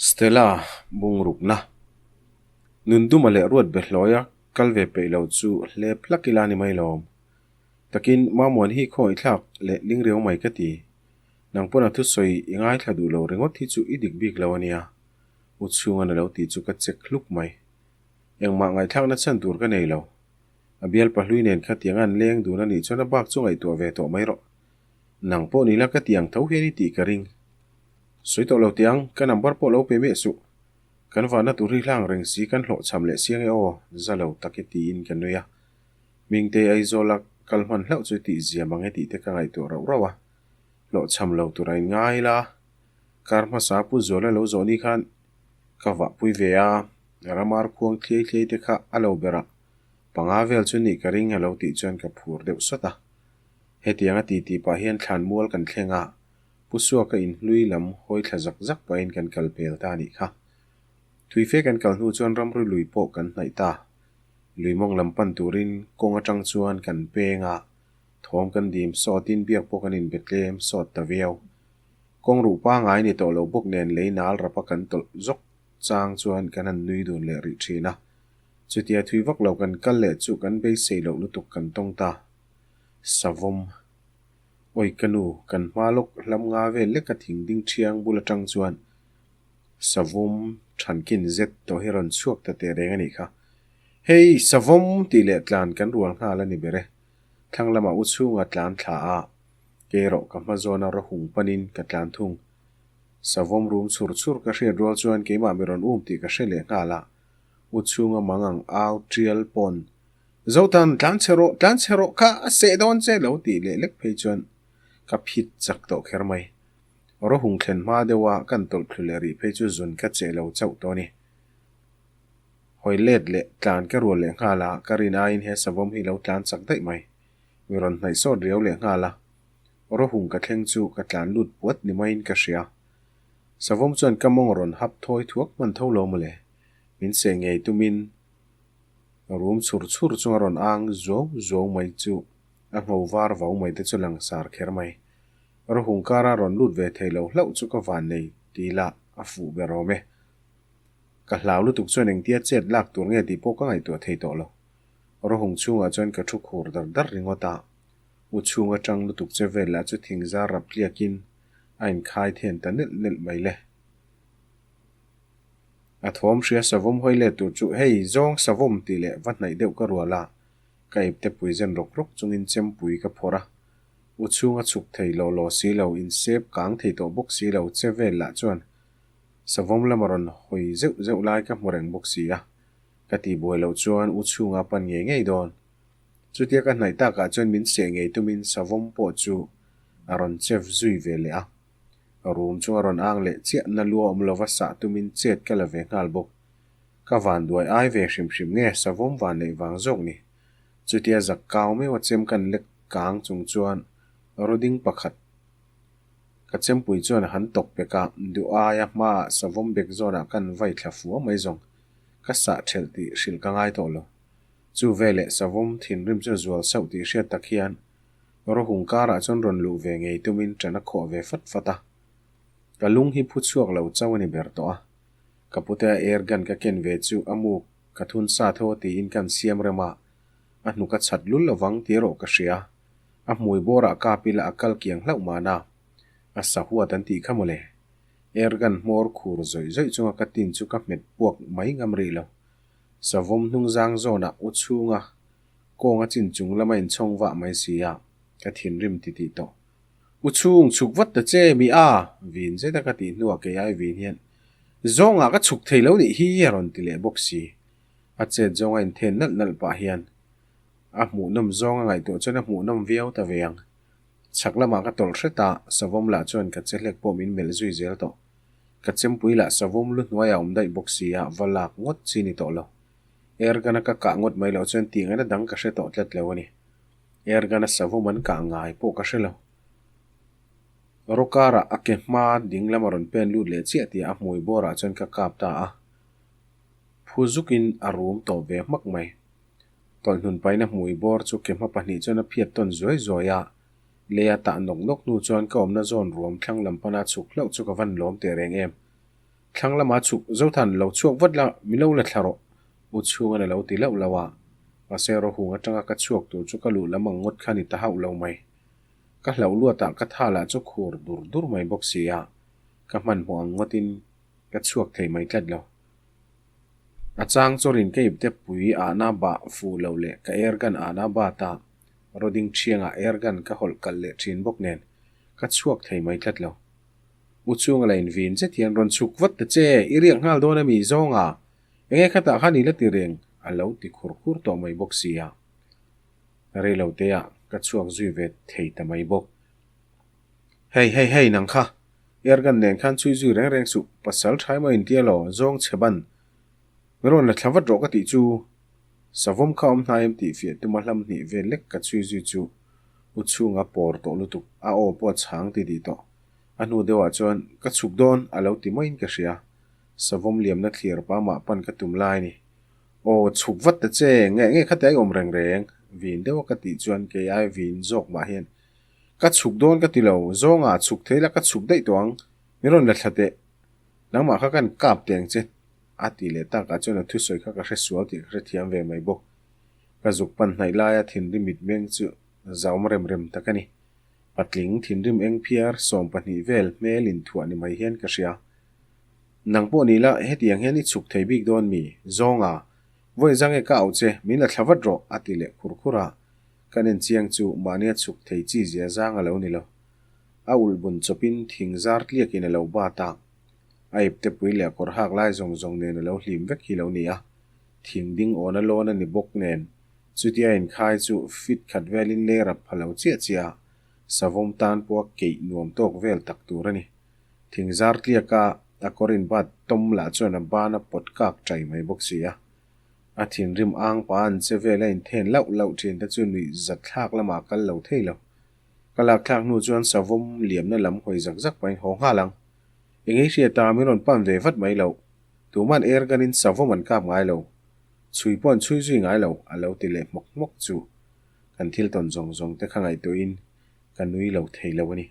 Stella bungrukna Nunduma leh ruat be hlawia kal ve peih lo chu hlep hlak ila ni mai lawm. Takin Mamuan hi khawngaih thlak leh ling riau mai ka ti. Nang pawn a thusawi i ngaithla duh lo ringawt hi chu i dik bik lo ania. U chhunga na lo tih chu ka check hluk mai. Engmah ngaihthlakna chhan tur ka nei lo. A bial pahlui nen khatiang an leng dun a nih chuan a bak chu ngaihtuah ve tawh mai rawh. Nang pawh ni la ka ti ang tho hian i tih ka ring. Sawi tawh lo teh ang, ka number pawh lo pe miah suh. Kan vahna tur hi hlang reng si kan hlawhchham leh siang e aw, za lo tak i tiin ka nui a. Hmingtei Aizawla kal hman hlauh chu tih ziam ang e tih te ka ngaihtuah rauh rauh a. Hlawhchham lo tur a inngai la. Kar hmasa Pu Zuala lo zawh ni khan ka vahpui ve a, Ramar khuang thliai thliai te kha a lo ber a, panga vel chu nih ka ring a lo tih chuan ka phur deuh sawt a. Hetiang a ti tih pah hian thlan mual kan thleng a, Pu Suaka inhlui lam hawi thla zak zak pahin kan kal pel ta a nih kha. Thuife kan kal hnu chuan ramri lui pawh kan hnaih ta. Lui mawng lam pan turin kawng atang chuan kan peng a, thawm kan dim sawtin biak pawh kan inbe tlem sawt ta viau. Kawng ruh pangai ni tawh lo bawk nen lei nal rapa kan tawlh zawk chang chuan kan han nui dun leh rih thin a. Chutia thui vak lo kan kal leh chu kan beisei loh lutuk kan tawng ta. Savawm. Awi ka nu, kan hma lawk hlam nga vel lek a thing ding thiang bul atang chuan Savawm thankin zet tawh hi rawn chhuak ta teh reng a nih kha. Hei, Savawm tih leh tlan kan rual nghal a ni ber e. Thlang lamah u chhunga tlan thla a, kei erawh ka hma zawna rawhung panin ka tlan thung. Savawm rum chhur chhur ka hriat rual chuan keimah mi rawn um tih ka hre leh nghal a, u chhunga mangang au tial pawn Zotan, tlan chhe rawh, tlan chhe rawh kha a seh dawn che lo tih leh lek phei chuan ka phit chak tawh kher mai. Rawhung thlen hma deuha kan tawlh thlu leh rih phei chu zun ka cheh lo chauh tawh a ni. Hawi let leh tlan ka rual leh nghal a, ka rin aiin he savawm hi lo tlan chak daih mai. Mi rawn hnaih sawt riau leh nghal a, rawhung ka thleng chu ka tlan lut puat ni maiin ka hria. Savawm chuan ka mawng rawn hap thawi thuak hman tho lo mawle, min seh ngei tumin Rum chhur chhur chunga rawn ang zuau zuau mai chu a ngho var vau mai te chu lang sar kher mai. Rawhung kara rawn lut ve thei lo hlauh chu ka van nei ti ila a fuh ber awm e. Ka hlau lutuk chuan engtia chet lak tur nge tih pawh ka ngaihtuah thei tawh lo. Rawhung chhungah chuan ka thu khur dar dar ringawt a, u chhung atang lutuk che vel lah chu thingzar rap tliakin a inkhai then ta nelh nelh mai le. A thawm hria savawm hawi let tur chu hei zawng savawm tih leh va hnaih deuh ka rual a, ka ipte pui zen rawk rawk chungin chempui ka phawrh a. U chhung a chhuk thei lo law si lo, insep kang thei tawh bawk si lo che vel lah chuan savawm lama rawn hawi zeuh zeuh lai ka hmu reng bawk si a, ka tihbuai loh chuan u chhunga pan ngei ngei dawn. Chutia ka hnaih takah chuan min seh ngei tumin savawm pawh chu a rawn chef zui ve leh a. Room chu a rawn ang leh chiah na lua awm lova sah tumin chet ka la ve nghal bawk. Ka van duai ai ve hrim hrim nge savawm van neih vang zawk ni. Chutia zak kau meuh a chem kan lek kang chung chuan ruding pakhat ka chempui chuan a han tawk pek a, duh aia hmaah savawm bek zawnah kan vai thla fua mai zawng. Ka sah thelh tih hrilh ka ngai tawh lo. Chu veleh savawm thinrim chu zual sauh tih hriat tak hian Rawhung karah chuan rawn luh ve ngei tumin ṭan a khawh ve fat fat a. Ka lung hi phu chhuak lo chauh a ni ber tawh a. Ka putea air gun ka ken ve chu a muk ka thun sa tho a tiin kan siam rem a, a hnuk a chhat lul lovang tih erawh ka hria. A hmui bawrah kap ila a kal kiang hlauh mahna. A sa huat an tih kha mawle. Air gun hmawr khur zawih zawih chunga ka tin chu ka hmet puak mai ngam rih lo. Savawm hnungzang zawnah u chhunga Kawng a chin chung lama inchhawng vah mai si a, ka thinrim ti tih tawh. U chhung, chhuk vat ta che, mi a! Vin zeta ka tih hnuah kei ai vin hian, Zawngah ka chhuk thei lo nih hi a rawn ti leh bawk si. A chet zawnga inthen nalh nalh pah hian a hmuhnawm zawng a ngaihtuah chuan a hmuhnawm viau ta ve ang. Chhak lamah ka tawlh hret a, savawm lah chuan ka che hlek pawh min melh zui zel tawh. Ka chempui lah savawm lu hnuaiah a awm daih bawk si a, va lak ngawt chi ni tawh lo. Airgun a ka kah ngawt mai loh chuan tih ngaihna dang ka hre tawh tlat lo a ni. Airgun a savawm an kah ngai pawh ka hre lo. Rawkarah a ke hma ding lam a rawn pen lut leh chiah tih a hmui bawrah chuan ka kap ta a. Phu zukin a rum tawp ve hmak mai. Tawlhhnun paina hmui bawr chu ke hma pahnih chuan a phiat tawn zuai zuai a. Leia tah nawk nawk hnu chuan ka awmna zawn ruam thlang lam pana chhuk hlauh chu ka van lawm teh reng em. Thlang lama chhuk Zothan lo chhuak vat la, min lo la thla rawh, U chhunga'n a lo ti lauh lauh a. Mahse Rohung atanga ka chhuak tur chu ka luh lam ang ngawt kha ni ta hauh lo mai. Ka hlauh luatah ka tha lah chu khur dur dur mai bawk si a, ka hmanhmawh ang ngawtin ka chhuak thei mai tlat lo. A chang chawrin ka ipte pui ahna bah fuh lo leh ka airgun ahna bat a, roding thiangah airgun ka hawlh kalh leh thin bawk nen ka chhuak thei mai tlat lo. U chhunga la invin zet hian rawn chhuk vat ta che, i riak nghal dawn a mi zawnga, enge khatah khan i la ti reng a lo ti khur khur tawh mai bawk si a. Reilo teah ka chhuak zui ve thei ta mai bawk. Hei hei hei nang kha, airgun nen khan chhui zui reng reng suh, pasal tha emaw intia law, zawng chhe ban. Mi rawn la thla vat rawh ka tih chu. Savawm kha awm hnai em tih fiah tuma hlam hnih vel lek ka chhui zui chu u chhunga pawr tawh lutuk, a aw pawh a chhang ti dih tawh. A hnu deuhah chuan ka chhuk dawn a lo ti maiin ka hria. Savawm liamna thlir pa mah pan ka tum lai a ni. Aw chhuk vat ta che, nge nge khati ai awm reng reng, vin deuha ka tih chuan kei ai vin zawk mah hian ka chhuk dawn ka ti lo, zawngah chhuk thei la ka chhuk daih tawh ang, mi rawn la thla teh. Nangmah kha kan kap teh ang che, a ti leh takah chuan a thusawi kha ka hre sual tih ka hrethiam ve mai bawk. Ka zuk pan hnaih laia thinrim mitmeng chu zaum rem rem tak a ni. Patling thinrim eng phiar 12 vel hmel inthuah ni mai hian ka hria. Nang pawh ni la, hetiang hian i chhuk thei bik dawn mi? Zawnga, vawi zang e ka auh che, min la thla vat rawh, a ti leh khur khur a. Kan en chiang chu mahnia chhuk thei chi zia zang a lo ni lo. A ulh bun chawpin thing zar tliakin a lo bat a. A ipte pui leh a kawr hak lai zawng zawng nen a lo hlim vek hi lo ni a. Thing ding awna lawn a ni bawk nen chutia inkhai chu fit khat velin lei rap pha lo chiah chiah a, savawm tan pawha keih nuam tawk vel tak tur a ni. Thing zar tliaka a kawr inbat tawm lah chuan a ban a pawt kak chai mai bawk si a. A thinrim ang pa an che vel a inthen lauh lauh thin te chu nuih zat thlak lamah a kal lo thei lo. Ka lak thlak hnu chuan savawm liamna lam hawi zak zak pahin haw nghal ang. Engei hriata min rawn pan ve vat mai loh. Tuman airgun in savawm an kap ngai lo. Chhui pawh an chhui zui ngai lo, a lo ti leh hmawk hmawk chu. Kan thil tawn zawng zawng te kha ngaihtuahin ka nui lo thei lo a ni.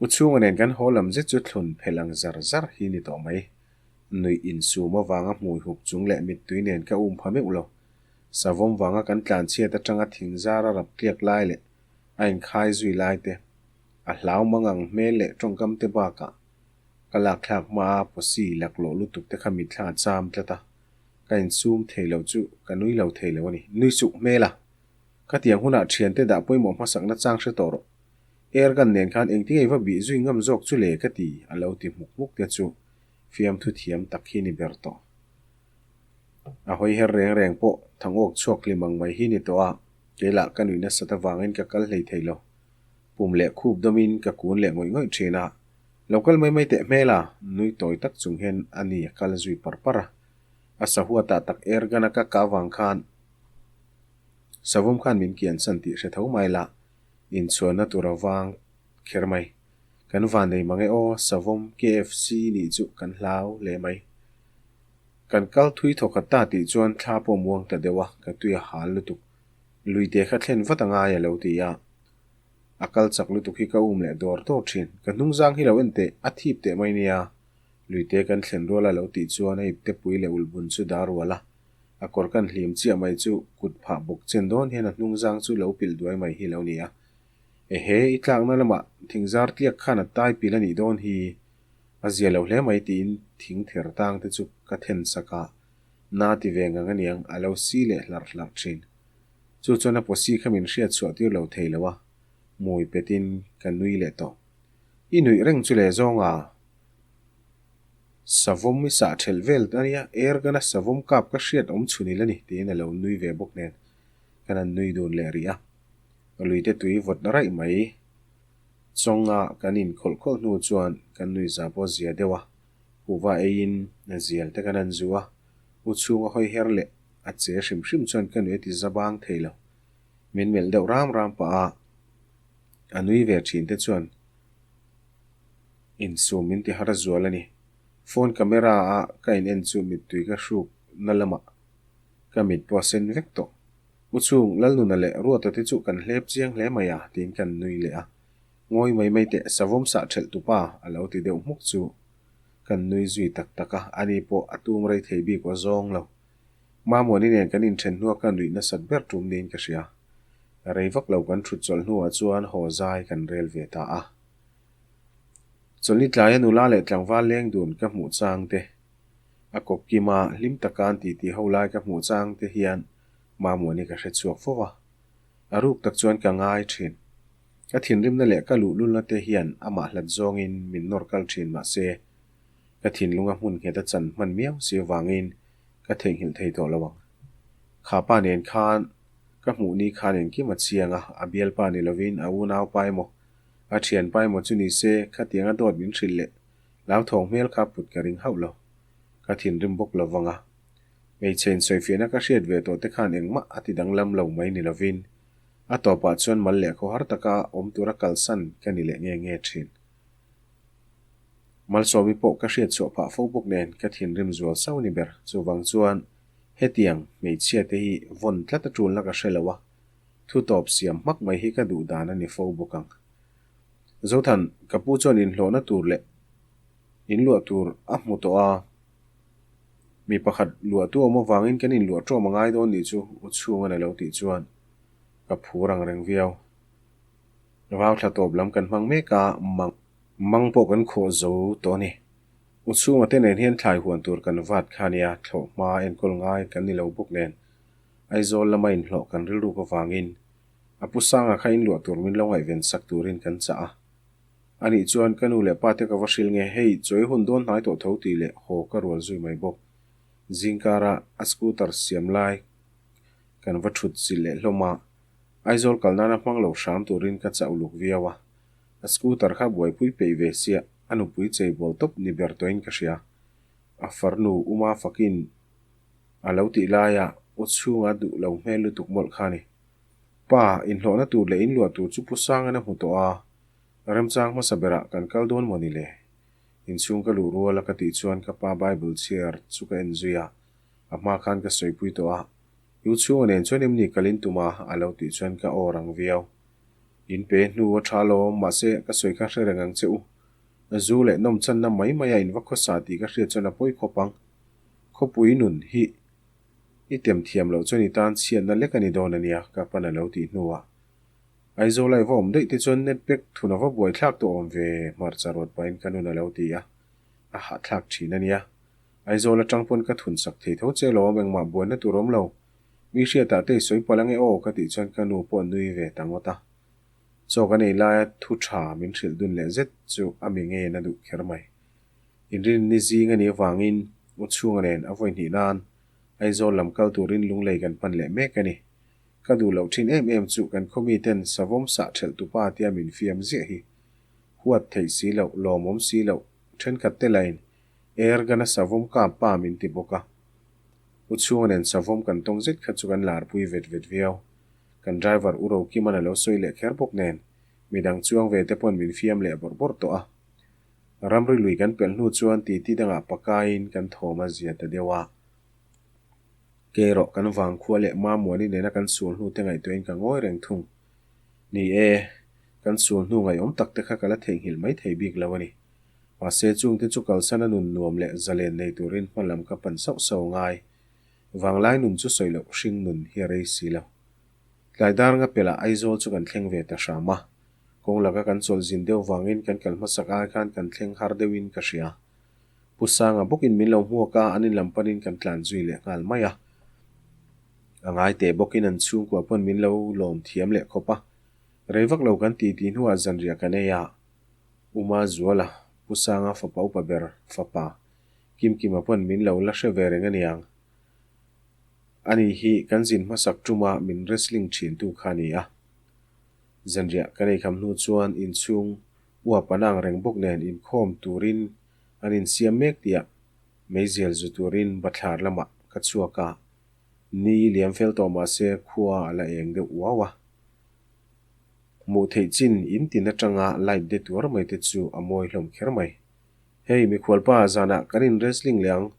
U chhunga nen kan haw lam zet chu thlun phelh ang zar zar hi ni tawh mai. Nuih insum avanga hmui hup chung leh mittui nen ka um pha meuh lo. Savawm vanga kan tlanchhiat atanga thing zara rap tliak lai leh a inkhai zui lai te, a hlau mang ang hmel leh tawngkam te bakah ka lakthlak hmaa pawsi laklawh lutuk te kha mitthla a cham tlat a, ka insum thei lo chu ka nui lo thei lo a ni. Nui suk hmel a, ka tiang hunah thiante dah pawimawh hmasakna chang hre tawh rawh. Airgun nen khan engtin ei va bih zui ngam zawk chu le ka ti a lo ti hmuk hmuk te chu fiamthu thiam tak hi ni ber tawh. A hawi her reng reng pawh thangawk chhuak hlim ang mai hi ni tawh a, keilah ka nuih nasat avangin ka kal hlei thei lo. Pum leh khup dawmin ka kun leh ngawih ngawih thin a, Lo kal mai mai teh hmel a, nui tawi tak chung hian a ni a kal zui par par a. A sahuatah tak airgun a ka kah avang khan savawm khan min kiansan tih hre tho mai la, inchhuanna tur a vang kher mai. Kan van nei mang e aw, savawm KFC nih chu kan hlau hle mai. Kan kal thui thawkhat ta tih chuan thla pawh muang ta deuh a, ka tui a hal lutuk. Luite kha thlen vat a ngai a lo ti a. A kal chak lutuk hi ka um leh dawr dawr thin. Ka hnungzang hi lo en teh, a thip teh mai nia. Luite kan thlen rual a lo tih chuan a ipte pui leh ulhbun chu dar rual a. A kawr kan hlim chiah mai chu kut phah bawk chen dawn hian a hnungzang chu lo pilh duai mai hi lo ni a. Ehe, i tlakna lamah thingzar tliak khan a tai pilh a nih dawn hi. A zia lo hle mai tiin thing ther tang te chu ka then sak a, na ti ve ngang aniang a lo si leh hlarh hlarh thin. Chu chuan a pawsi kha min hriat chhuah tir lo thei lo a, hmui petin ka nui leh tawh. I nuih reng chu le zawng a, savawm i sah thelh vel ania, airgun a savawm kap ka hriat awm chhun ila ni tiin a lo nui ve bawk nen kan han nui dun leh rih a. Luite tui vawt raih mai. Chawnga kan inkhawlh khawlh hnu chuan kan nuihza pawh zia deuh a, kuhva eiin zial te kan han zu a, u chhunga hawi her leh a che hrim hrim chuan ka nuih a ti za bang thei lo. Min melh deuh ram ram pah a, a nui ve thin te chuan insum min ti har zual a ni. Phone camera a ka in en chu mittui ka hruk na lamah ka mit pawh a sen vek tawh. U chhung, Lalnuna leh Ruata te chu kan hlep chiang hle mai a, tiin kan nui leh a. Ngawi mai mai teh, savawm sah thelh tupa, a lo ti deuh hmuk chu. Kan nui zui tak tak a, ani pawh a tum rei thei bik aw zawng lo. Mamuani nen kan inthen hnua ka nuih nasat ber tum niin ka hria. Rei vak lo kan thut chawlh hnuah chuan haw zai kan rel ve ta a. Chawlhni tlaia nula leh tlangval leng dun ka hmuh chang te, a kawp kima hlim taka an titi ho lai ka hmuh chang te hian Mamuani ka hre chhuak fo va. A ruk tak chuan ka ngai thin. Ka thinrimna leh ka luhlulna te hian amah hlat zawngin min nawr kal thin mahse, ka thinlunga hmun nghet a chan hman miau si avangin ka theihnghilh thei tawh lo ang. Kha pa nen khan ka hmuh ni khan engkim a chiang a, a bialpa ni lovin a unaupa emaw, a thianpa emaw chu ni se khatianga dawt min hrilh leh hlauthawng hmel kha put ka ring hauh lo. Ka thinrim bawk lo vang a. Hmeichhe insawifiahna ka hriat ve tawh te khan engmah a ti danglam lo mai ni lovin a tawpah chuan mal leh khawhar taka awm tura kalsan ka ni leh nge nge thin. Malsawmi pawh ka hriat chhuah phah fo bawk nen ka thinrim zual sau ni ber. Chuvang chuan hetiang hmeichhia te hi vawn tlat a tulna ka hre lo a, thu tawp siam hmak mai hi ka duh dan a ni fo bawk ang. Zothan, ka pu chuan inhlawhna tur leh inluah tur a hmu tawh a, mi pakhat luahtu awm avangin kan inluah ṭawm a ngai dawn nih chu u chhunga na lo tih chuan ka phur ang reng viau. Vau thla tawp lam kan hmang mek a, mang mang pawh kan khawh zo tawh a ni. U chhunga te nen hian thlai huan tur kan vat kha nia, thlawh hma enkawl ngai kan ni lo bawk nen Aizawl lama inhlawh kan rilruk avangin a pu Sanga kha inluah tur min lo ngaihven sak turin kan chah a. Anih chuan ka nu leh pa te ka va hrilh nge, hei chawi hun dawn hnai tawh tho tih leh haw ka rual zui mai bawk. Zingkara a scooter siam lai kan va thut chilh leh hlawm a, Aizawl kal nana hmang lo hram turin ka chah uluk viau a. A scooter kha buaipui peih ve sia, a nupui cheibawl tawp ni ber tawhin ka hria. A farnu Uma fakin a lo tih laia u chhunga duh lo hmel lutuk mawlh kha a ni. Pa, inhlawhna tur leh inluah tur chu Pu Sangan a hmu tawh a, remchang hmasa berah kan kal dawn maw ni le? Inchhung ka luh rual a ka tih chuan ka pa Bible chhiar chu ka en zui a, a hma khan ka sawipui tawh a, I u chhunga nen chuan em ni kal in tum a? a lo tih chuan ka aw rang viau. In pe hnu a tha alawm, mahse ka sawi kha hre reng ang che u. Zu leh nawm channa mai mai a in va khawsa tih ka hriat chuan a pawi khawp ang. Khawpui nun hi i tem thiam loh chuan i tan chhiatna lek a ni dawn a nia, ka pan a lo tih hnuah. Aizawl a i va awm daih te chuan net pack thun a va buai thlak tawh awm ve, hmarcha rawt pahin ka nun a lo ti a, a hahthlak thin a nia. Aizawl atang pawn ka thun sak thei tho che lawm, engmah buaina tur awm lo. Mi hriatah te i sawi palh ange aw ka tih chuan ka nu pawh a nui ve ta ngawt a. Chaw kan ei laia thu tha min hrilh dun leh zet chu a mi ngeiin a duh kher mai. Inrinni zing a nih avangin U Chhunga nen a vawi hnih nan Aizawl lam kal turin Lunglei kan pan leh mek a ni. Ka duh loh thin em em chu kan khaw miten savawm sah thelh tupa tia min fiam ziah hi. Huat theih si loh, lawmawm si loh, thenkhat te lain air gun a savawm kap pa min ti bawk a. U Chhunga nen savawm kan tawng zet kha chu kan larpui vet vet viau. Kan driver U Rokiman a lo sawi leh kher bawk nen midang chuang ve te pawn min fiam leh bawrh bawrh tawh a. Ramri lui kan pelh hnu chuan titi dangah pakaiin kan thawm a zia ta deuh a. Kei erawh kan vangkhua leh Mamuani nena kan sul hnu te ngaihtuahin ka ngawi reng thung. Ni e, kan sul hnu ngaihawm tak te kha ka la theihnghilh mai thei bik lo a ni. Mahse chungte chu kalsana nun nuam leh zalen nei turin hma lam ka pan sauh sauh a ngai. Vanglai nun chu sawi loh hring nun hi a rei si lo. Tlai dar nga pelh ah Aizawl chu kan thleng ve ta hram a. Kawng laka kan chawlh zin deuh vangin kan kal hmasak ai khan kan thleng har deuhin ka hria. Pu Sanga bawkin min lo hmuak a, an inlam panin kan tlan zui leh nghal mai a. A ngai teh bawkin an chhungkua pawn min lo lawm thiam leh khawp a. Rei vak lo kan ti tih hnuah zanriah kan ei a. Uma Zuala, Pu Sanga fapa upa ber fapa, Kimkima pawn min lo la hre ve reng aniang. Ani hi kan zin hmasak tuma min wrestling thintu kha a ni a. Zanriah kan eikham hnu chuan inchhung uap an ang reng bawk nen inkhawm turin an insiam mek tihah meizial zu turin bathlar lamah ka chhuak a, ni liam fel tawh mah se khua a la eng deuh uau a. Hmuh theih chin in tin atanga light de tuar mai te chu a mawi hlawm kher mai. Hei mikhualpa zanah kan in wrestling leh ang,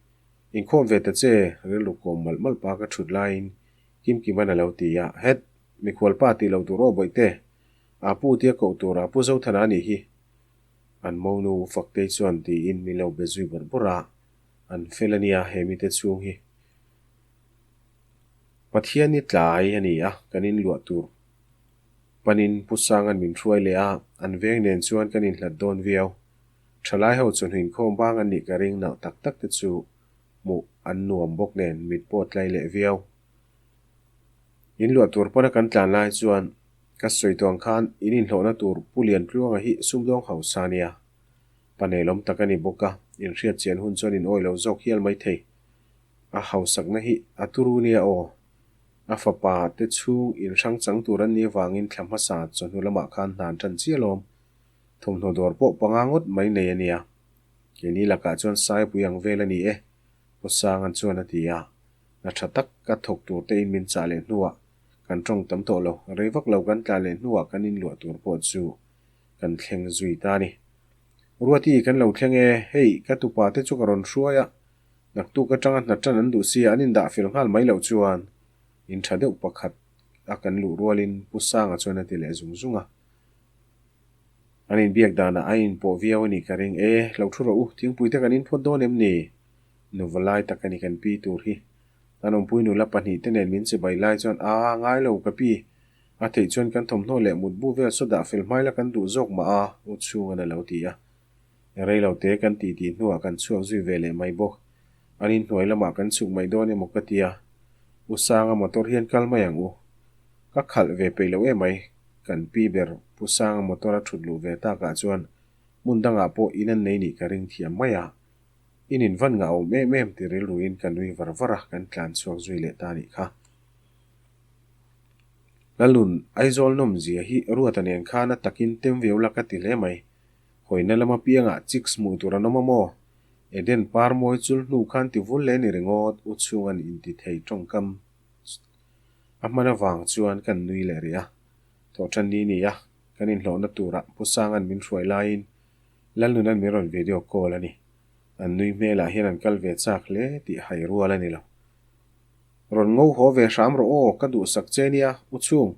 inkhawm ve ta che rilru kawm malh malh pa ka thut laiin Kimkiman a lo ti a, Het! Mikhualpa tih loh tur aw bawihte, a pu tia koh tur a pu Zothana a nih hi. An monu Faktei chuan tiin min lo be zui bawrh bawrh a, an fel a nia he mite chhung hi. Pathian i tlai a ni a, kan inluah tur panin Pu Sanga'n min hruai leh a, an veng nen chuan kan inhlat dawn viau. Thalai ho chawhnu inkhawm bang an nih ka ring nalh tak tak te chu hmuh an nuam bawk nen mit pawh tlai leh viau. Inluah tur pawna kan tlan lai chuan ka sawi tawh ang khan in inhlawhna tur Pu Liantluanga hi sumdawng hausa a nia. Pa nelawm tak a ni bawk a, inhriat chian hun chuan in awih lo zawk hial mai thei. A hausakna hi a turu nia aw. A fapa te chhung inhrang chang tur an nih avangin thla hmasa chawhnu lamah khan hna an ṭan chiah alawm. Thawmhnaw dawr pawh panga ngawt mai nei a nia. Keini lakah chuan Saipui ang vel a ni e, Pu Sangan chuan a ti a. Hna tha tak ka thawk tur te in min chah leh hnuah kan tawng tam tawh lo. Rei vak lo kan tlan leh hnuah kan inluah tur pawh chu kan thleng zui ta a ni. Ruati kan lo thleng e, hei ka tupa te chu ka rawn hruai a, naktuk atanga hna tan an duh sia an indah fel nghal mai loh chuan in tha deuh pakhat a kan luh rualin Pu Sanga chuan a ti leh zung zung a. An inbiak danah a inpawh viau a nih ka ring e, lo thu rawh u, thingpui te kan inphawt dawn em ni? Nuva lai tak a ni kan pi tur hi. An awmpui nula pahnihte nen min chibai lai chuan, Aa, ngai lo ka pi. A theih chuan kan thawmhnaw leh mutbu vel saw dah fel hmai la kan duh zawk mah a, u chhungan a lo ti a. Rei lo te kan titi hnuah kan chhuak zui ve leh mai bawk. An inhnuai lamah kan chhuk mai dawn emaw ka tia. U Sanga motor hian kal mai ang u. Ka khalh ve peih lo emai, kan pi ber Pu Sanga motor a thut luh ve takah chuan hmun dangah pawh in an nei nih ka ring thiam mai a. In in van ngah awm em em ti rilruin ka nui var var a, kan tlan chhuak zui leh ta nih kha. Lalun, Aizawl nawmzia hi Ruata nen khan a takin tem viau la ka ti hle mai. Hawina lama piangah chicks hmuh tur an awm a maw? Eden par mawi chul hnu khan ti vul leh ni ringawt, u chhunga'n inti thei tawngkam A hman avang chuan kan nui leh rih a, thawhṭhan ni ni a, kan inhlawhna turah Pu Sanga'n min hruai laiin Lalnuna'n min rawn video call a ni. An nui hmelah hian an kal ve chak hle tih hai rual a ni lo. Rawn ngo haw ve hram rawh aw, ka duhsak che nia, U Chhung,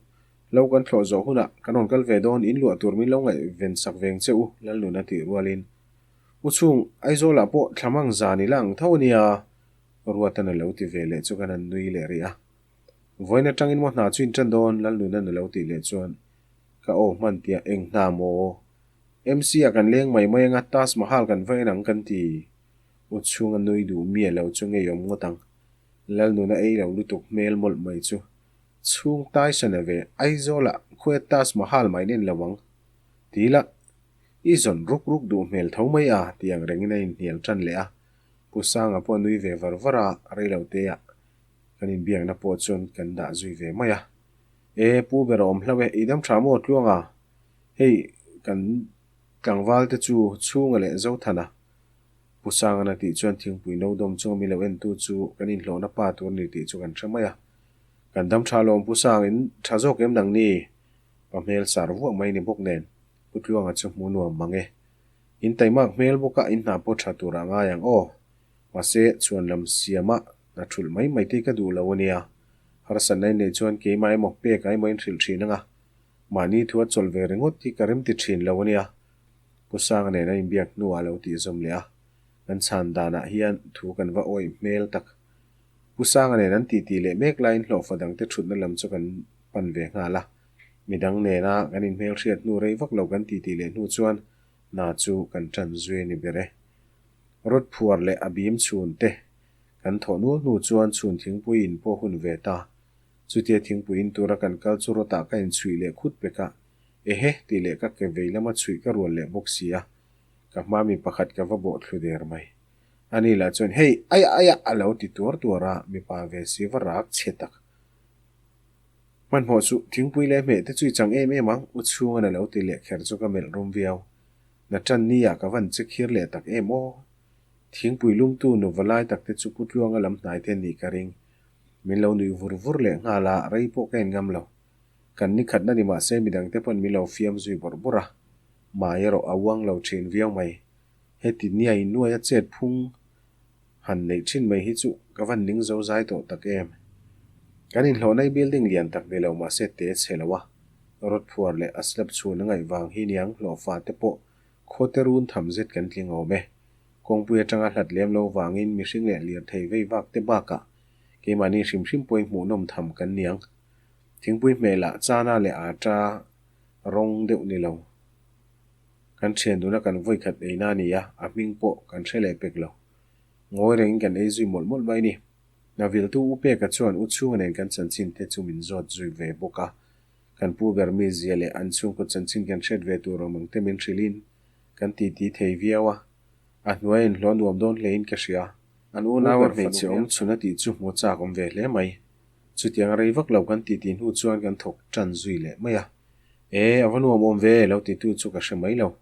lo kan thlawh zawh hunah kan rawn kal ve dawn, in luah tur min lo ngaihven sak veng che u, Lalnuna tih rualin. U Chhung, Aizawlah pawh thlamang zan ila ang tho a nia, Ruatan a lo ti ve leh chu kan han nui leh rih a. Vawiin atangin maw hna chu in tan dawn Lalnunan a lo tih leh chuan ka aw hman tia eng hna maw? MC ah kan leng mai mai anga Taj Mahal kan va en ang kan ti. U chhunga nui duh miah lo chu ngeiawm ngawt ang. Lalnuna ei lo lutuk hmel mawlh mai chu chhung Tyson a ve Aizawlah khawiah Taj Mahal mah in en lo ang ti ila i zawn ruk ruk duh hmel tho mai a ti ang rengin a inhnial tan leh a. Pu Sanga pawh a nui ve var var a, reilo te ah kan inbiakna pawh chuan kan dah zui ve mai a. E, Pu ber a awm hlauh e, i dam tha maw Tluanga? Hei, kan tlangval te chu Chhunga leh Zothana. Pu Sangan a tih chuan thingpui no dawm chunga min lo entu chu kan inhlawhna pa tur a ni tih chu kan hre mai a. Kan dam tha lawm Pu Sang, in tha zawk em nang ni? Pa hmel sar vuah mai ni bawk nen Pu Tluanga chu hmu nuam mang e. In taimak hmel bawk a, in hna pawh tha tur a ngai ang aw. Mahse, chhuan lam siama hna thulh mai mai te ka duh lo a nia. Harsatna in neih chuan keimah emaw pek a emaw in hrilh thin ang a. Mahni thu a chawlh ve ringawt hi ka remti thin lo a nia. Pu Sanga nen a inbiak hnuah a lo tih zawm leh a. Kan chhan danah hian thu kan va awih hmel tak. Pu Sanga nen an titi leh mek laiin hlawhfa dangte thutna lam chu kan pan ve nghal a. Midang nena kan inhmelhriat hnu rei vak lo kan titi leh hnu chuan hna chu kan tan zui a ni ber e. Rod phuar leh a bim chhun te kan thawh nual hnu chuan chhun thingpui in pawh hun ve ta. Chutia thingpui in tura kan kal chu rawtah ka inchhuih leh khut pek a, ehe tih leh ka ke vei lama chhuih ka rual leh bawk si a, ka hma mi pakhat ka va bawh thlu der mai. Ani lah chuan hei aiah aiah a lo ti tuar tuar a, mipa ve si va rak chhe tak. Hmanhmawh chu thingpui leh hmeh te chu i chang em em ang, u chhungan a lo ti leh kher chu ka melh rum viau. Na tan ni ah ka van che khir leh tak em aw. Thingpui lumtu nu va lai tak te chu Pu Tluanga lam hnai te nih ka ring. Min lo nuih vur vur leh nghal a, rei pawh ka en ngam lo. Kan ni khatna ni mahse midang te pawn min lo fiam zui bawrh bawrh a. Mai erawh a uang lo thin viau mai. Heti niai nuai a chet phung Han neih thin mai hi chu ka van ning zo zai tawh tak em. Kan inhlawhna i building lian tak ni lo mahse te chhe lo a, rod phuar leh a slab chhun a ngaih vang hi niang hlawhfa te pawh Khawte run tham zet kan tling awm e. Kawngpui atanga hlat lem lo vangin mihring leh lirthei vei vak te bakah keimahni hrim hrim pawhin hmuhnawm tham kan niang. Thingpui hmelah chana leh ata rawng deuh ni lo. Kan thian duna kan vawikhat eina a ni a, a hming pawh kan hre leh pek lo. Ngawi rengin kan ei zui mawlh mawlh mai ni. Hnaviltu U Peka chuan U Chhunga nen kan chanchin te chu min zawt zui ve bawk a. Kan pu ber mizia leh an chhungkaw chanchin kan hriat ve tur awm ang te min hrilhin kan titi thei viau a. A hnuai inhlawh nuam dawn hlein ka hria. An unau a hmeichhe awm chhun a tih chu hmu chak awm ve hle mai. Chutiang rei vak lo kan titi hnu chuan kan thawk tan zui leh mai a. E, a va nuam awm ve lo titu chu ka hre mai lo.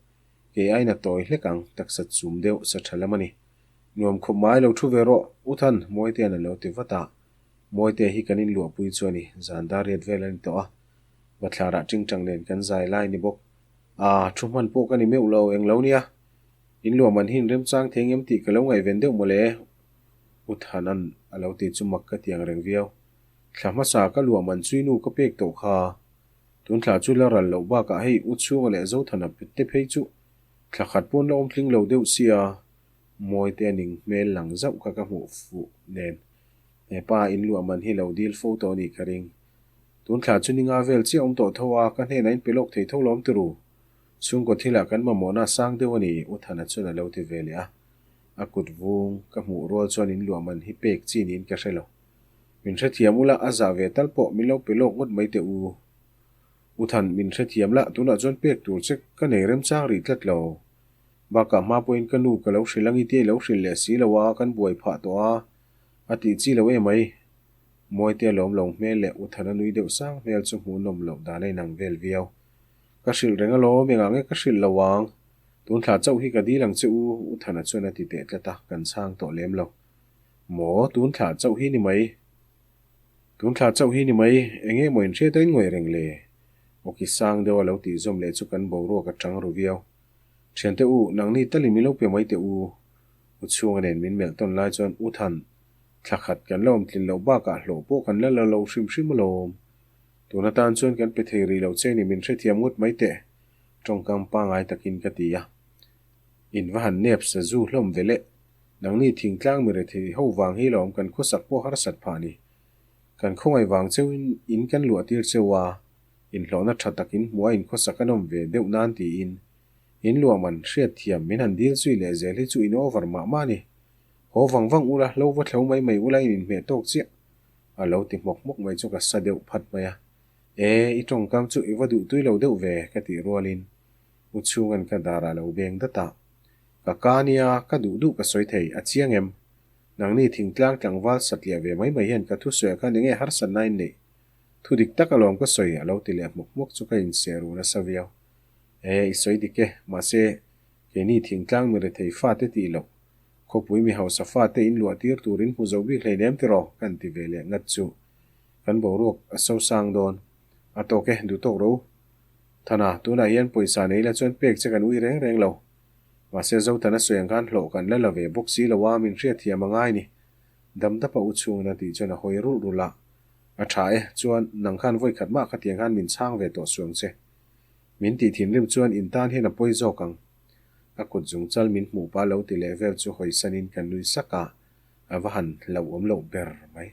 Kei aina tawi hlek ang, taksa chum deuh sa tha lam a ni. Nuam khawp mai lo thu ve rawh, U Than, Mawitea'n a lo ti vat a. Mawitea hi kan inluahpui chu a ni, zan dar riat vel a ni tawh a. Bathlarah tingtang nen kan zai lai ni bawk. Aa, thu hman pawh ka ni meuh lo, eng lo nia. Inluah man hi inremchang thei ngem tih ka lo ngaihven deuh mawle. U Thana'n a lo ti chu mak ka ti ang reng viau. Thla hmasa ka luah man chui nu ka pek tawh kha. Tun thla chu la ral loh bakah hei U Chhunga leh Zothana te phei chu thla khat pawn la awm tling lo deuh sia. Mawite a ning hmel lang zauh kha ka hmuh fuh nen hepa inluah man hi lo dil fo tawh a nih ka ring. Tun thla chu ninga vel chiah awm tawh tho a, ka hnenah in pe lawk thei tho lawm turu. Chhungkaw thilah kan mamawhna a sang deuh a ni, U Thana chuan a lo ti ve leh a. A kut vung ka hmuh rual chuan in luah man hi pek chi niin ka hre lo. Min hrethiam ula a zah ve tal pawh min lo pe lawk ngawt mai teh u. U Than, min hrethiam la, tunah chuan pek tur che ka nei remchang rih tlat lo. Bakah hma pawhin ka nu ka lo hrilh angi tia i lo hrilh leh si lo a, kan buai phah tawh a, a tih chi lo emai. Mawite lawm lo hmel leh U Thana nui deuh sang hmel chu hmuhnawm loh dan a inang vel viau. Ka hrilh reng alawm, engah nge ka hrilh lo ang? Tun thla chauh hi ka dil ang che u, U Thana chuan a ti teh tlat a, kan chhang tawh lem lo. Maw, tun thla chauh hi ni mai. Tun thla chauh hi ni mai, eng nge maw inhriat a inngawih reng le? Awki sang deuh a lo tih zawm leh chu kan boruak a tang ru viau. Thiante u, nangni talin min lo pe mai teh u. U chhunga nen min melh tawn lai chuan U Than, thla khat kan la awm tlin loh bakah hlawh pawh kan la la lo hrim hrim alawm. Tun atan chuan kan pe thei rih lo che ni min hrethiam ngawt mai teh, tawngkam pangai takin ka ti a. In va han nep sa zu hlawm ve leh, nangni thingtlang mi rethei ho vang hi lawm kan khawsak pawh harsat phah ni. Kan khawngaih vang cheuhin in kan luah tir cheu a, inhlawhna tha takin hmuh a inkhawsak a nawm ve deuh nan tiin in luah man hriatthiam min han dil zui leh zel hi chu in over mah mah a ni. Haw vang vang ula, hlo va thlo mai mai ula in inhmeh tawk chiah. A lo ti hmawk hmawk mai chu ka sa deuh phat mai a. E, i tawngkam chu i va duh tui lo deuh ve, ka tih rualin U Chhunga'n ka darah a lo beng dat a. Ka ka nia, ka duh duh ka sawi thei, a chiang em? Nangni thingtlang tlangval satliah ve mai mai hian ka thusawiah khan enge harsatna in neih? Thu dik tak alawm ka sawi, a lo ti leh hmawk hmawk chu ka inseh ru nasa viau. E, i sawi dik e, mahse, keini thingtlang mi rethei fate tih loh. Khawpui mi hausa fate in luah tir turin hmu zo bik hleinem tiraw? Kan ti ve leh ngat chu. Kan boruak a so sang dawn. A tawk e, duh tawk ro. Thana, tunah hian pawisa nei la chuan pek che kan ui reng reng lo. Mahse Zothana sawi ang khan hlawh kan la la ve bawk si lo a, min hriatthiam a ngai ni. Dam dapa u chhungin a tih chuan a hawi rulh rulh a. A tha e, chuan nang khan vawi khat mah khatiang khan min chhang ve tawh suang che. Min tih thinrim chuan in tan hian a pawi zawk ang. A kut zung chal min hmuh pa lo ti leh vel chu hawisanin kan nui sak a, a va han hlauhawm loh ber mai.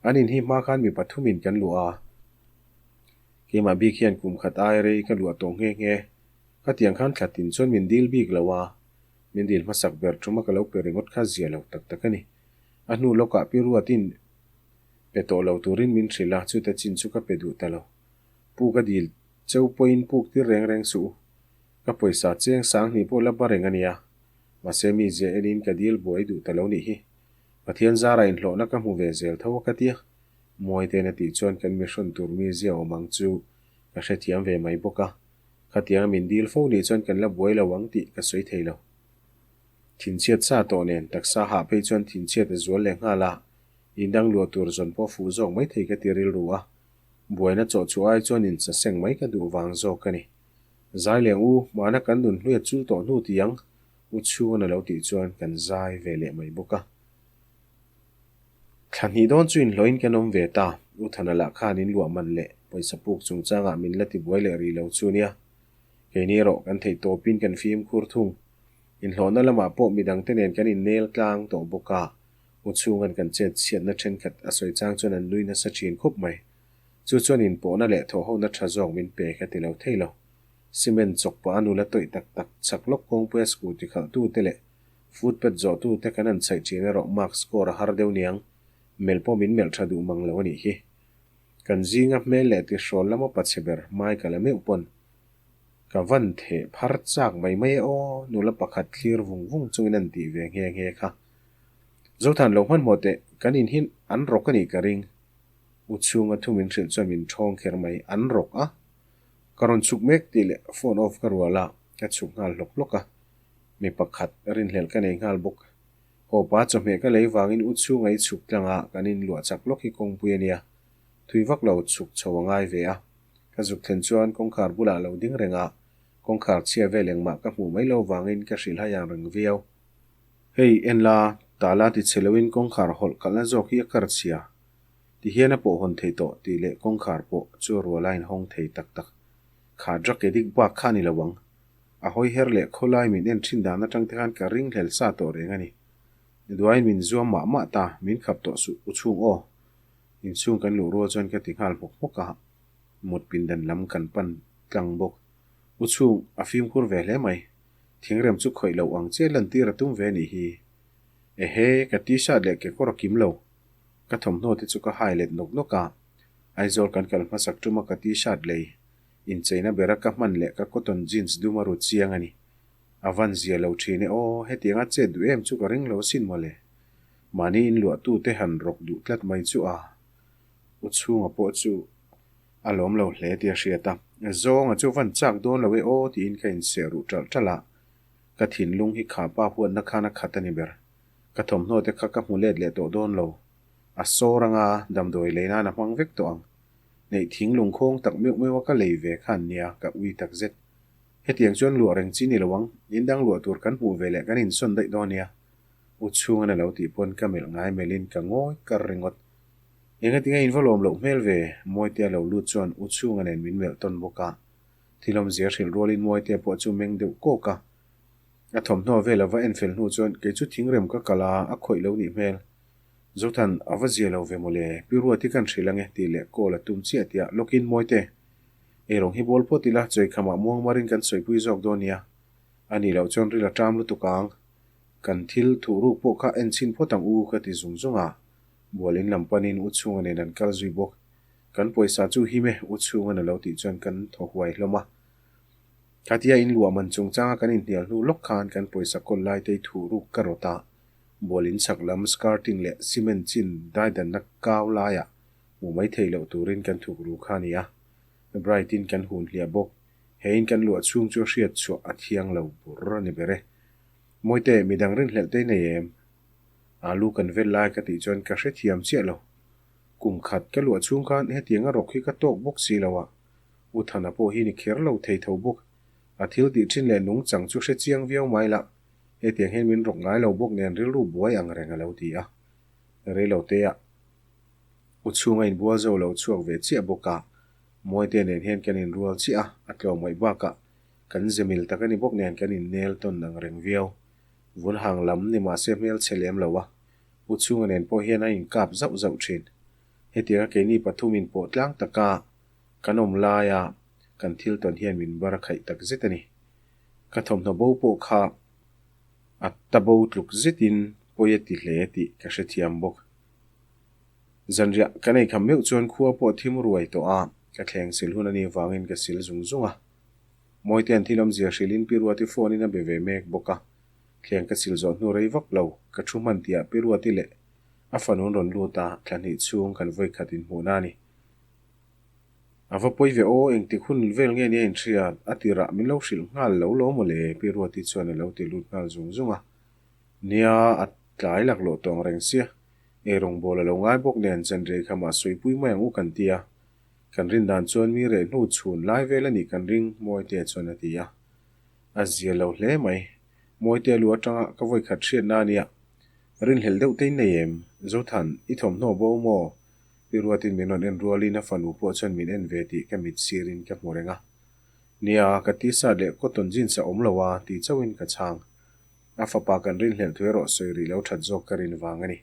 An in hi hma khan mi pathumin kan luah a, keimah bik hian kum khat ai rei ka luah tawh nghe nghe. Khatiang khan thla tin chuan min dil bik lo a, min dil hmasak ber thuma ka lo pe ringawt kha zia lo tak tak a ni. A hnu lawkah pi ruatin pe tawh lo turin min hrilh a, chute chin chu ka pe duh ta lo. Pu ka dil cheu pawhin puk tir reng reng suh u. Ka pawisa cheng sang hnih pawh la ba reng a nia. Mahse mi zia enin ka dil buai duh ta lo nih hi. Pathian zara inhlawhna ka hmu ve zel tho a ka tia. Mawite'n a tih chuan kan mi hrawn tur mi zia awm ang chu ka hrethiam ve mai bawk a. Khatianga min dil fo nih chuan kan la buai lo ang tih ka sawi thei lo. Thinchhiat sa tawh nen taksa hah phei chuan thinchhiat a zual leh nghal a, indang luah tur zawn pawh fuh zawk mai thei ka ti rilru a. Buaina chawh chu ai chuan insaseng mai ka duh vang zawk a ni. Zai leng u, hmana kan nun hluia chul tawh hnu ti ang, U Chhunga'n a lo tih chuan kan zai ve leh mai bawk a. Thla hnih dawn chu inhlawhin kan awm ve ta, U Thana lah khan in luah man leh pawisa puk chungchangah min la tibuai leh rih lo chu nia. Keini erawh kan theih tawpin kan fimkhur thung. Inhlawhna lamah pawh midangte nen kan innel tlang tawh bawk a, u chhunga'n kan chet chhiatna thenkhat a sawi chang chuan an nui nasa thin khawp mai. Chu chuan inpawhna leh thawhhona tha zawk min pe ka ti lo thei lo. Cement chawk pah a nula tawih tak tak chak lawk kawngpuia scooty khalhtute leh footpath zawhtute kan han chhaih thin erawh mark score a har deuh niang, melh pawh min melh tha duh mang lo a nih hi. Kan zinga hmel leh tihrawl lama pachhe ber Michael-a meuh pawn ka van theh phar chak mai mai e aw, nula pakhat thlir vung vung chungin an tih ve nghe nghe kha. Zothan lo hmanhmawh teh, kan in hi an rawk a nih ka ring. U chhunga thu min hrilh chuan min ṭhawng kher mai, an rawk a? Ka rawn chhuk mek tih leh phone off ka rual a, ka chhuk nghal hlawk hlawk a. Mi pakhat rinhlelh ka nei nghal bawk. Haw pa chawhmeh ka lei vangin u chhunga i chhuk tlang a, kan inluah chak lawk hi kawngpui a nia. Thui vak lo chhuk chho a ngai ve a. Ka zuk thlen chuan kawngkhar bulah lo ding reng a, kawngkhar chhia vel engmah ka hmuh mai lo vangin ka hrilh hai ang reng viau. Hei, en la, tala ti chhe loin kawngkhar hawlh kalhna zawk hi a kar chhia. Ti hian a pawh hawn thei tawh tih leh kawngkhar pawh chu rual a inhawng thei tak tak. Kha drug addict bak kha a ni lo ang. A hawi her leh khawlai min en thin dan atang te khan ka ring hlel sa tawh reng a ni. Duain min zuam mah mah ta, min khap tawh suh u chhung aw. Inchhung kan luh rual chuan ka ti nghal hmawk hmawk a, mut pindan lam kan pan tlang bawk. U chhung a fimkhur ve hle mai. Thingrem chu khawih loh ang che lantir a tum ve nih hi. Ehe, ka t-shirt leh kekawr a kim lo. Ka thawmhnaw te chu ka hai let nawk nawk a, Aizawl kan kal hmasak ṭuma ka t-shirt lei incheina bera ka hman leh ka cotton jeans dum a ru chiang a ni. A van zia lo ṭhin e aw, hetianga chet duh em chu ka ring lo asin mawle. Mahni inluahtu te han rawk duh tlat mai chu a u chhunga pawh chu a lawm lo hle tih a hriat a, zawnga chu van chak dawn lo e aw tiin ka inseh ruh ṭalh ṭalh a, ka thinlung hi khapa huatna khan a khat a ni ber. Ka thawmhnaw te kha ka hmu let leh tawh dawn lo. A sawr anga damdawi lei nan a hmang vek tawh ang. Neih thing lungkhawng tak meuh meuh a ka lei ve khan nia ka ui tak zet. Hetiang chuan luah reng chi ni lo ang, in dang luah tur kan hmuh ve leh kan insawn daih dawn nia. U chhunga na lo tih pawn ka melh ngai melhin ka ngawi kar ringawt. Engatinge in va lawm loh hmel ve? Mawitea lo lut chuan U chhunga nen min melh tawn bawk a. Thilawmzia hrilh rualin Mawitea pawh chu meng deuh kawk a. A thawmhnaw vel a va en fel hnu chuan kei chu thingrem ka kal a, a khawih lo nih hmel. Zothan, a va zia lo ve mawle, Pi Ruati kan hrilh ange tih leh call a tum chiah tih ah lawkin Mawite, eirawng hi bawl phawt ila chawikhamah muangmarin kan sawipui zawk dawn nia. A nih loh chuan ril a ṭam lutuk ang. Kan thil thuhruk pawh kha en chhin phawt ang u ka ti zung zung a. Bual in lam panin u chhunga nen an kal zui bawk. Kan pawisa chu him e, u chhunga na lo tih chuan kan thaw huai hlawm a. Khatia in luah man chungchanga kan inhnial hnu lawk khan kan pawisa kawl lai te i thuh ruk ka rawt a, bual in chhak lam skirting leh cement chin daidanna kau laiah hmuh mai theih loh turin kan thuk ru kha a ni a. Bright in kan hun hliah bawk. He in kan luah chhung chu hriat chhuah a thiang lo bur a ni ber e. Mawite, midang rinhlelh te i nei em? Alu kan vel lai ka tih chuan ka hrethiam chiah lo. Kum khat ka luah chhung khan hetianga rawk hi ka tawk bawk si lo a. U Thana pawh hi ni kher lo thei tho bawk. A thil tih thin leh nungchang chu hre chiang viau mai lah. Hetiang hian min rawk ngai lo bawk nen rilru buai ang reng a lo ti a. Rei lo te ah U chhunga inbual zo lo chhuak ve chiah bawk a. Mawite nen hian kan inrual chiah a, a tlawmngaih bakah kan zemil tak a ni bawk nen kan innel tawn ang reng viau. Vun hang lam ni mahse hmel chhe lem lo a. U chhunga nen pawh hian a inkap zauh zauh thin. Hetianga keini pathum inpawh tlang taka Kan awm laia kan thil tawn hian min bar a khaih tak zet a ni. Ka thawmhnaw bo pawh kha a ta bo tluk zetin pawi a ti hle tih ka hrethiam bawk. Zanriah kan ei kham meuh chuan khua pawh a thim ruai tawh a, ka thleng sil hun a nih vangin ka sil zung zung a. Mawitean thil awmzia hrilhin Pi Ruati phone in a be ve mek bawk a. Thleng ka sil zawh hnu rei vak lo, ka thu hman tihah Pi Ruati leh a fanu an rawn lut a, thla hnih chhung kan vawikhat inhmuhna a ni. A va pawi ve aw, engtik hun vel nge nia inhriat? A tirah min lo hrilh nghal lo lo maw le? Pi Ruati chuan a lo ti lut nghal zung zung a. Nia, a tlai laklawh tawng reng sia. Eirawngbawl a lo ngai bawk nen Chandrei kha mah sawipui mai ang u kan ti a. Kan rin dan chuan mi reh hnu chhun lai vel a nih kan ring, Mawitea chuan a ti a. A zia lo hle mai. Mawitea lu atanga ka vawikhat hriatna a nia. Rinhlelh deuh te in nei em? Zothan, i thawmhnaw bo maw? Pi Ruatin min rawn en rualin a fanu pawh chuan min en ve tih ka mit sirin ka hmu reng a. Nia, ka t-shirt leh cotton jeans a awm lo a, ti chauhin ka chhang. A fapa kan rinhlelh thu erawh sawi rih lo that zawk ka rin vang a ni.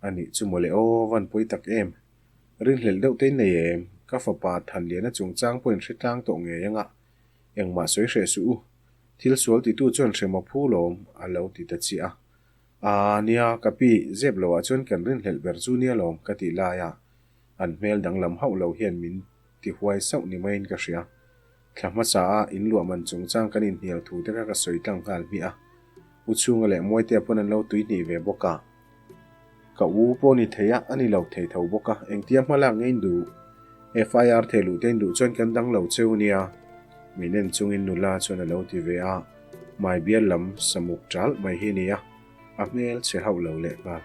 A nih chu mawle aw, van pawi tak em. Rinhlelh deuh te in nei em? Ka fapa Thanliana chungchang pawh in hre tlang tawh ngei anga engmah sawi hreh suh u. Thil sual titu chuan hrem a phu lawm, a lo ti ta chiah a. Aa, nia, ka pi, zep loah chuan kan rinhlelh ber chu nia lawm, ka tih lai a. An hmel danglam hauh lo hian min ti huai sauh ni maiin ka hria. Thla hmasa a in luah man chungchang kan inhnial thu te kha ka sawi tlang nghal hmiah a. U chhunga leh Muaitea pawn an lo tuihnih ve bawk a. Ka u pawh ni thei a, a ni lo thei tho bawk a. Engtia hma lak nge in duh? FIR thei luh te in duh chuan kan dang lo cheu nia. Min en chungin nula chuan a lo ti ve a. Hmai bial lam samuk ṭalh mai hi a ni a, a hmel chhe hauh lo leh nghal.